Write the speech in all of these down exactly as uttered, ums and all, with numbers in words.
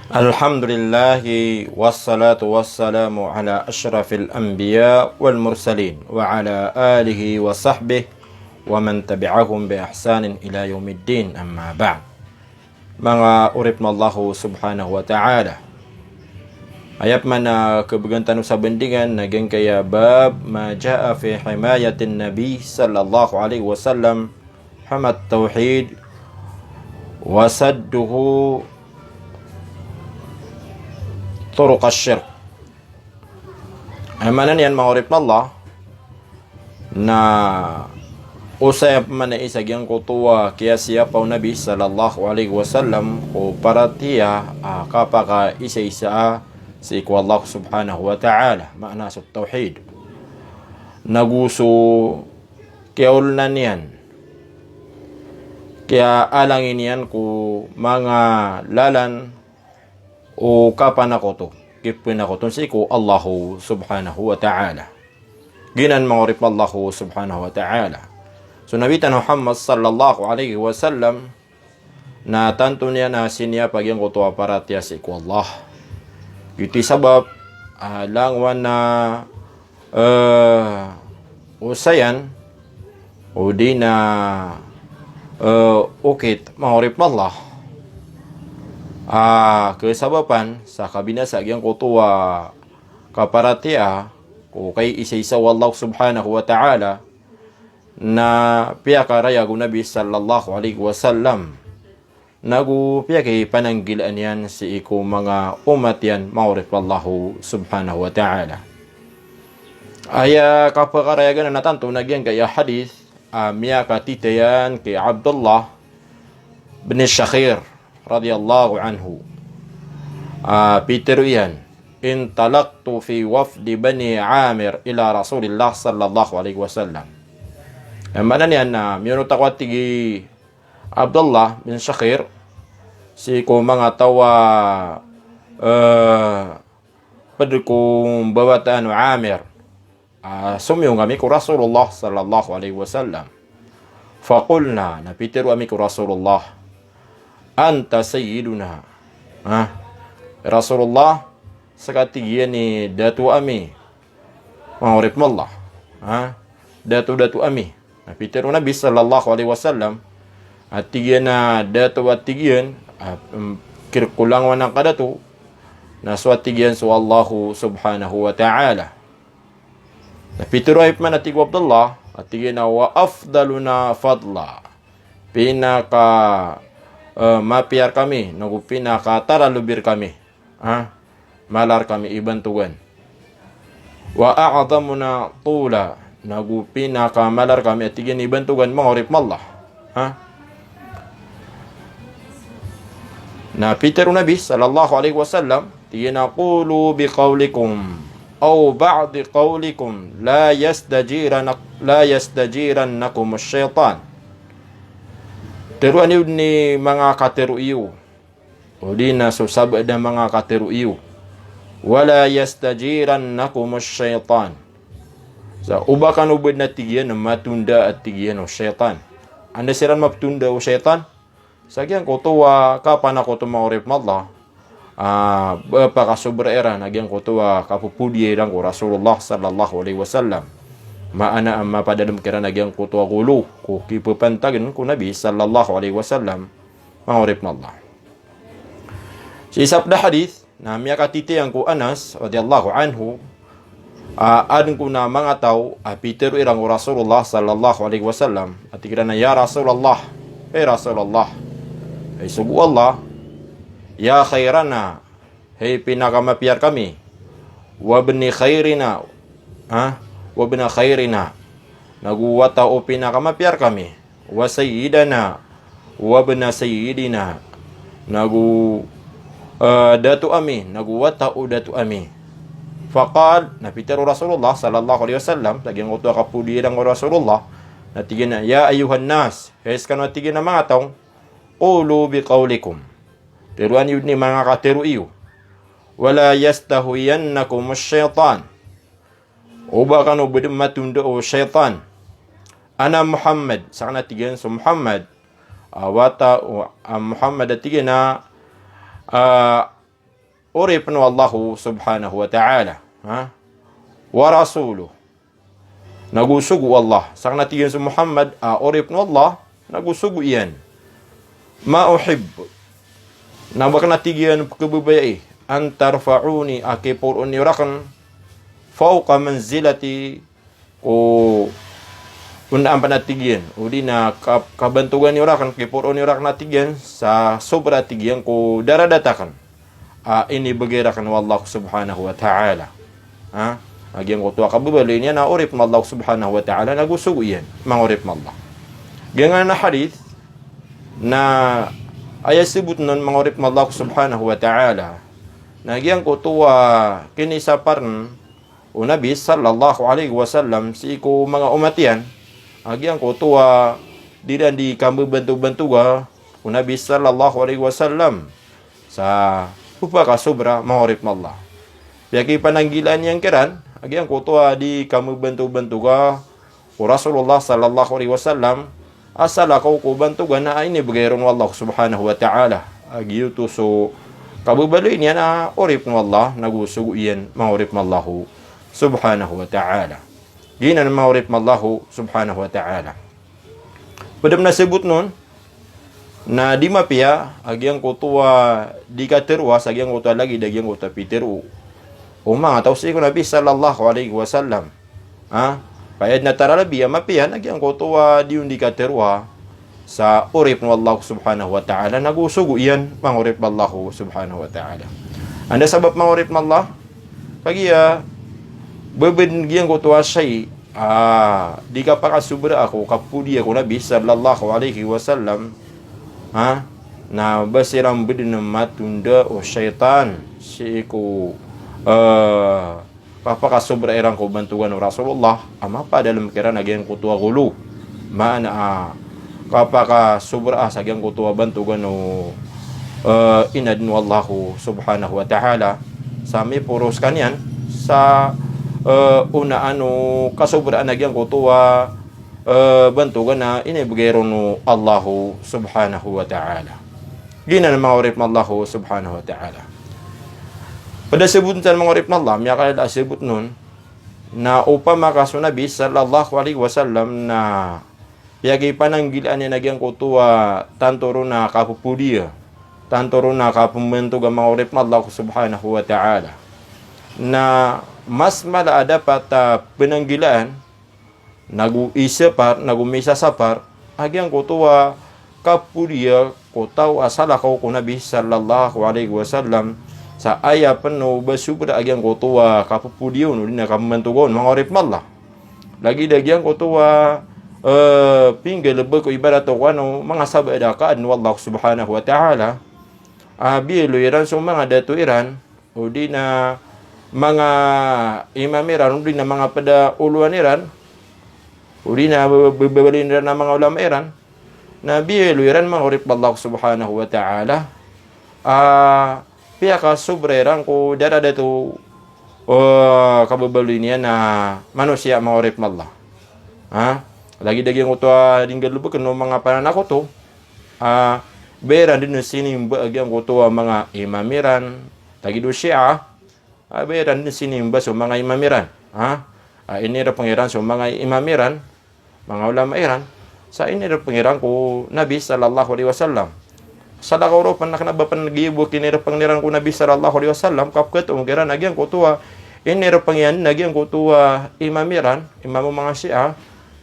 Alhamdulillah, wassalatu wassalamu ala ashrafil anbiya wal mursalin, wa ala alihi wa sahbihi wa man tabi'ahum bi ihsanin ila yawmiddin, amma ba'd. Manga oripn o Allah subhanahu wa ta'ala. Aya pman a khabgan tano sa bandingan na giyangkaya bab ma jaa fi himayatin Nabi sallallahu alaihi wasallam, himat tawhid, wa saddihi turuqash shirk. Aya maana niyan, manga oripn o Allah, na osaya pman a isa giyangkoto a kiyasiyapa o Nabi sallallahu alaihi wasallam ko paratiyaya a kapakaisaisa sii ko Allah subhanahu wa ta'ala, maana so tawhid. Nago so kiyaolnan iyan, kiyaalangin iyan ko manga lalan o kapanakoto, kipanakoto sii ko Allah subhanahu wa ta'ala. Giyanan, manga oripn o Allah subhanahu wa ta'ala. So Nabi tano Muhammad sallallahu alaihi wasallam, na tanto niyan a siniyapa giyangkoto a paratiyaya sii ko Allah. Giyoto i sabap a langowan a eh, osayan, odi na, eh, okit, manga oripn o Allah. Ah, kasabapan sa kabinasa giyangkoto a kaparatiyaya ko kaisaisa o Allah subhanahu wa ta'ala, na piyakarayag o Nabi sallallahu alaihi wasallam. Nago piyakipananggilaan iyan sii ko manga omat iyan, manga oripn o Allah subhanahu wa ta'ala. Aya kapakarayagan na tanto na giyangkaya hadith a miyakatitayan ki Abdullah bin Shakhir radiyallahu anhu. A pitharo iyan, intalaqtu fi wafdi Bani Amir ila Rasulillah sallallahu alaihi wasallam. Aya maana niyan na miyonot ako, a tig i Abdullah bin Shakhir, sii ko manga taw a, eh, pd ko mbawataan o Amir. Ah, somiyong ami ko Rasulullah sallallahu alaihi wasallam. Faqulna, na pitharo ami ko Rasulullah, anta sayyiduna. Ha? Rasulullah, ska, tig iyan, i dato ami. Manga oripn o Allah. Ha? Dato-dato ami. Na pitharo o Nabi sallallahu alaihi wasallam, a tig iyan a dato, a tig iyan, a, em, kirkolang o anan ka dato, na so, a tig iyan, so Allah subhanahu wa ta'ala. Na pitharo aya pman, a tig o Abdullah, a tig iyan a wa afdaluna fadla. Pinaka, eh, mapiya rkami, nago pinakataralobi rkami. Ha? Mala rkami i bantogan. Wa a'zamuna tula, nago pinakamala rkami, a tig iyan, i bantogan, manga oripn o Allah. Ha? Na pitharo o Nabi sallallahu alaihi wasallam, tig iyan a qulu bi qawlikum aw ba'di qawlikum la yastajiran-, la yastajirannakum ash-shaytan. Tharoa niyo dn i manga katharo iyo, odi na so sabaad a manga katharo iyo. Wala yastajirannakum ash-shaytan. Sa o ba kano badn, a tig iyan, matonda, a tig iyan, o shaytan. Anda siran maptonda o shaytan? Sa giyangkoto a kapanakoto, manga oripn o Allah. Ah, ba pakasobra iran a giyangkoto a kapopodiya iran ko Rasulullah sallallahu alaihi wasallam. Maana a mapadalm kiran a giyangkoto a golo ko kipapantagn ko Nabi sallallahu alaihi wasallam, manga oripn o Allah. Sii sa pd a hadith, na miyakatitayan ko Anas radiyallahu anhu, a, adn kon a manga taw a pitharo iran ko Rasulullah sallallahu alaihi wasallam, a tig iran a, "Ya Rasulullah, hay Rasulullah, hay sogo o Allah, ya khayrana, hay pinakamapiya rkami, wa ibni khayrina, ha, wa ibna khayrina, nago wata o pinakamapiya rkami, wa sayyidana, wa ibna sayyidina, nago, eh, dato ami, nago wata o dato ami." Faqal, na pitharo o Rasulullah sallallahu alaihi wasallam, sa giyangkoto a kapodiya iran ko Rasulullah, na tig iyan a, "Ya ayyuhan nas, hay skano," a tig iyan, "a manga taw, qulu bi qawlikum." Tharoa niyo dn i manga katharo iyo. "Wala yastahwiyannakum ash-shaytan." O ba kano badn matonda o shaytan. "Ana Muhammad," sakn, a tig iyan, so Muhammad. A, wata o, a, Muhammad, a tig iyan a, a, oripn o Allahu subhanahu wa ta'ala. Ha? Wa rasuluh. Nago sogo o Allah. Sakn a tig iyan so Muhammad a oripn o Allah, nago sogo iyan. Ma uhibbu. Na ba akn a tig iyan pkhababayai, an tarfa'uni, a kiporoon iyo rakn, fawqa manzilati, ko, on a pn a tig iyan, odi na ka-, kabantogan iyo rakn, kiporoon iyo rakn a tig iyan, sa sobra a tig iyan ko daradat akn a inibgay rakn o Allah subhanahu wa ta'ala. Ha? A giyangkoto a kababaloy niyan a oripn o Allah subhanahu wa ta'ala, nago sogo iyan, manga oripn o Allah. Giyangkanan a hadith na aya sabotn on, manga oripn o Allah subhanahu wa ta'ala, na giyangkoto a kinisaparn o Nabi sallallahu alaihi wasallam sii ko manga omat iyan, a giyangkoto a di iran di kambabantobantoga o Nabi sallallahu alaihi wasallam sa pphakasobra, manga oripn o Allah. Piyakipananggilaan iyan kiran a giyangkoto a di kambabantobantoga o Rasulullah sallallahu alaihi wasallam, a salakaw ko bantogan a inibgay ron o Allah subhanahu wa ta'ala. A giyoto so kababaloy niyan a oripn o Allah, nago sogo iyan, manga oripn o Allah subhanahu wa ta'ala. Giyanan, manga oripn o Allah subhanahu wa ta'ala. Pd a pn a sabotn on, na di mapiya a giyangkoto a di katharo sa giyangkoto a lagid a giyangkoto a pitharo o manga taw sii ko Nabi sallallahu alaihi wasallam. Ha? Payad na taralabi a mapiya na giyangkoto a di on di katharo sa oripn o Allah subhanahu wa ta'ala, nago sogo iyan, manga oripn o Allah subhanahu wa ta'ala. Anda sabap, manga oripn o Allah? Kagiya ba bdn giyangkoto a shay a di kapakasobra ko kapodiya ko Nabi sallallahu alaihi wasallam, ha? Na ba siran bdn matonda o shaytan sii ko, eh, kapakasobra iran ko bantogan o Rasulullah, a mapadalm kiran a giyangkoto a ghulu. Maana a kapakasobra sa giyangkoto a bantogan o, eh, inadn o Allah subhanahu wa ta'ala, sa miporo skaniyan sa, eh, onaan o kasobraan a giyangkoto a, eh, bantogan a inibgay ron o Allah subhanahu wa ta'ala. Giyanan, manga oripn o Allah subhanahu wa ta'ala. Pd a sabotn san, manga oripn o Allah, miyakala a sabotn on, na opama ka so Nabi sallallahu alaihi wasallam na piyakipananggilaan iyan a giyangkoto a tanto ron a kapphodiya, tanto ron a kapmbantoga, manga oripn o Allah subhanahu wa ta'ala, na mas mala a dapat a pnanggilaan, nago isapar, nago misasapar a giyangkoto a kapodiya ko taw a salakaw ko Nabi sallallahu alaihi wasallam, sa aya pn o ba sobra a giyangkoto a kapphodiya on odi na kapmbantoga on, manga oripn o Allah. Lagid a giyangkoto a, eh, pinggalbk o ibarat o kowan o manga sabaad a kaadn o Allah subhanahu wa ta'ala, a biyaloy iran so manga dato iran, odi na manga imam iran, odi na manga pd a olowan iran, odi na b-, b-, babaloy iran a manga ulama iran, na biyaloy iran, manga oripn o Allah subhanahu wa ta'ala, a piyakasobra iran ko daradat o, o kababaloy niyan a manosiya, manga oripn o Allah. Ha? Lagid a giyangkoto a di nggalbkn o manga pananakoto, a ba iran dn sinimba a giyangkoto a manga imam iran, lagid o Shia, a ba iran dn sinimba so manga imam iran. Ha? A inirpng iran so manga imam iran, manga ulama iran, sa inirpng iran ko Nabi sallallahu alaihi wasallam. Salakaw roo pn a kna ba pn giya bo kinirpng iran ko Nabi sallallahu alaihi wasallam, ka pkhatao kiran a giyangkoto a inirpng iyan a giyangkoto a imam iran, imam o manga Shia,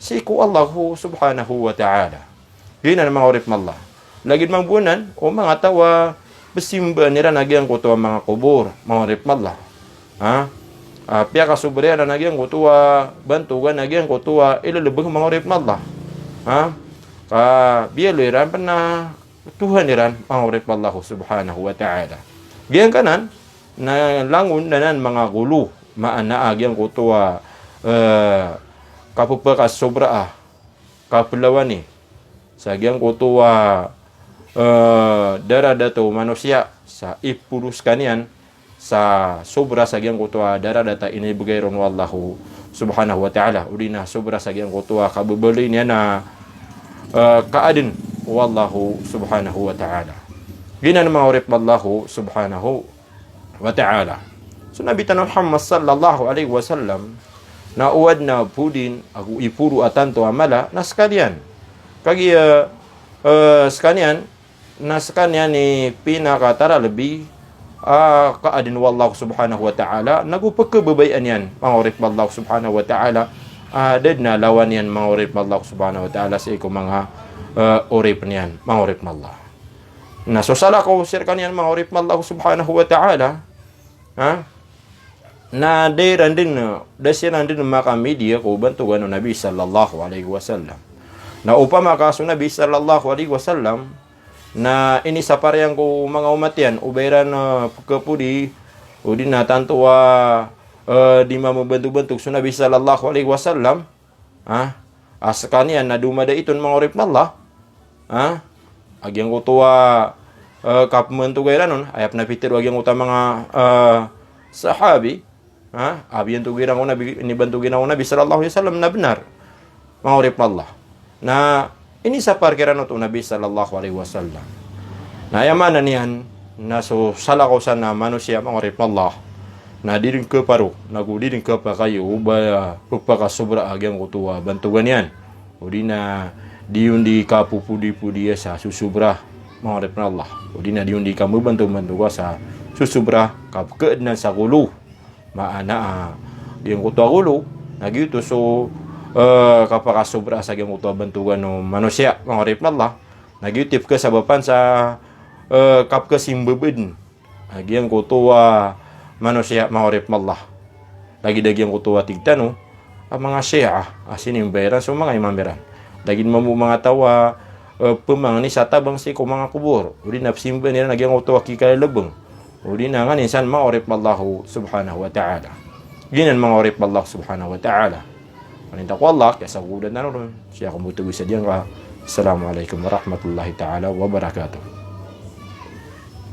sii ko Allah subhanahu wa ta'ala. Giyanan, manga oripn o Allah. Lagid mambo anan o manga taw a pzimbaan iran a giyangkoto a manga kobor, manga oripn o Allah. Ha? A, piyakasobra iran a giyangkoto a bantogan a giyangkoto a ilblbg, manga oripn o Allah. Ha? Ka biyaloy iran pn a Tuhan iran, manga oripn o Allah subhanahu wa ta'ala. Giyangkanan na langon anan manga ghulu, maana a giyangkoto a, eh, kapphakasobra a kaplawani sa giyangkoto a, eh, daradat o manosiya, sa iporo skaniyan sa sobra sa giyangkoto a daradat a inibgay ron o Allah subhanahu wa ta'ala, odi na sobra sa giyangkoto a kababaloy niyan a, eh, kaadn o Allah subhanahu wa ta'ala. Giyanan, manga oripn o Allah subhanahu wa Ta'ala. So Nabi tano Muhammad sallallahu alaihi wasallam, na o adn a podi niyan ago iporo a tanto a mala na skaniyan. Kagiya, eh, skaniyan, na skaniyan i pinakataralbi a kaadn o Allah subhanahu wa ta'ala, nago pkhababayaan iyan, manga oripn o Allah subhanahu wa ta'ala, a da dn a lawan iyan, manga oripn o Allah subhanahu wa ta'ala, sii ko manga, eh, oripn iyan, manga oripn o Allah. Na so salakaw skaniyan, manga oripn o Allah subhanahu wa ta'ala, ha? Na da iran dn, da siran dn makamidiya ko bantogan o Nabi sallallahu alaihi wasallam. Na opama ka so Nabi sallallahu alaihi wasallam na inisapar iyan ko manga omat iyan o ba iran, eh, pkhapodi, odi na tanto a, eh, di mamabantog-bantog so Nabi sallallahu alaihi wasallam, ha? A skaniyan na domadaito, manga oripn o Allah, ha? A giyangkoto a, eh, kapmbantogn iran on, aya pn a pitharo a giyangkoto a manga, eh, sahabi, ha? A biyantog iran ko Nabi, inibantog iran ko Nabi sallallahu alaihi wasallam na bnar, manga oripn o Allah. Na inisapar kiran oto o Nabi sallallahu alaihi wasallam. Na aya maana niyan na so salakaw san a manosiya, manga oripn o Allah, na di dn khaparo, nago di dn khapakay o ba pphakasobra a giyangkoto a bantogan iyan. Odi na di on di kapopodi-podiya sa sosobra, manga oripn o Allah. Odi na di on di kamabantog-bantoga sa sosobra, kapkhaadnan sa golo. Maana a giyangkoto a golo na giyoto so, eh, kapakasobra sa giyangkoto a bantogan o manosiya, manga oripn o Allah. Na giyoto i pkhasabapan sa, eh, kapkhasimbabaadn a giyangkoto a manosiya, manga oripn o Allah. Lagid a giyangkoto a tig tano a manga Shia a sinimba iran so manga imam iran. Lagid mambo manga taw a, eh, pmangni sa tabang sii ko manga kobor, odi na pzimbaan iran a giyangkoto a kikalalbng, odi na nganin san, manga oripn o Allah subhanahu wa ta'ala. Giyanan, manga oripn o Allah subhanahu wa ta'ala. Maninta ko Allah, kiyasagodan tano ron. Siya ko mboto bisa diyan ka. Assalamu alaikum warahmatullahi ta'ala wabarakatuh.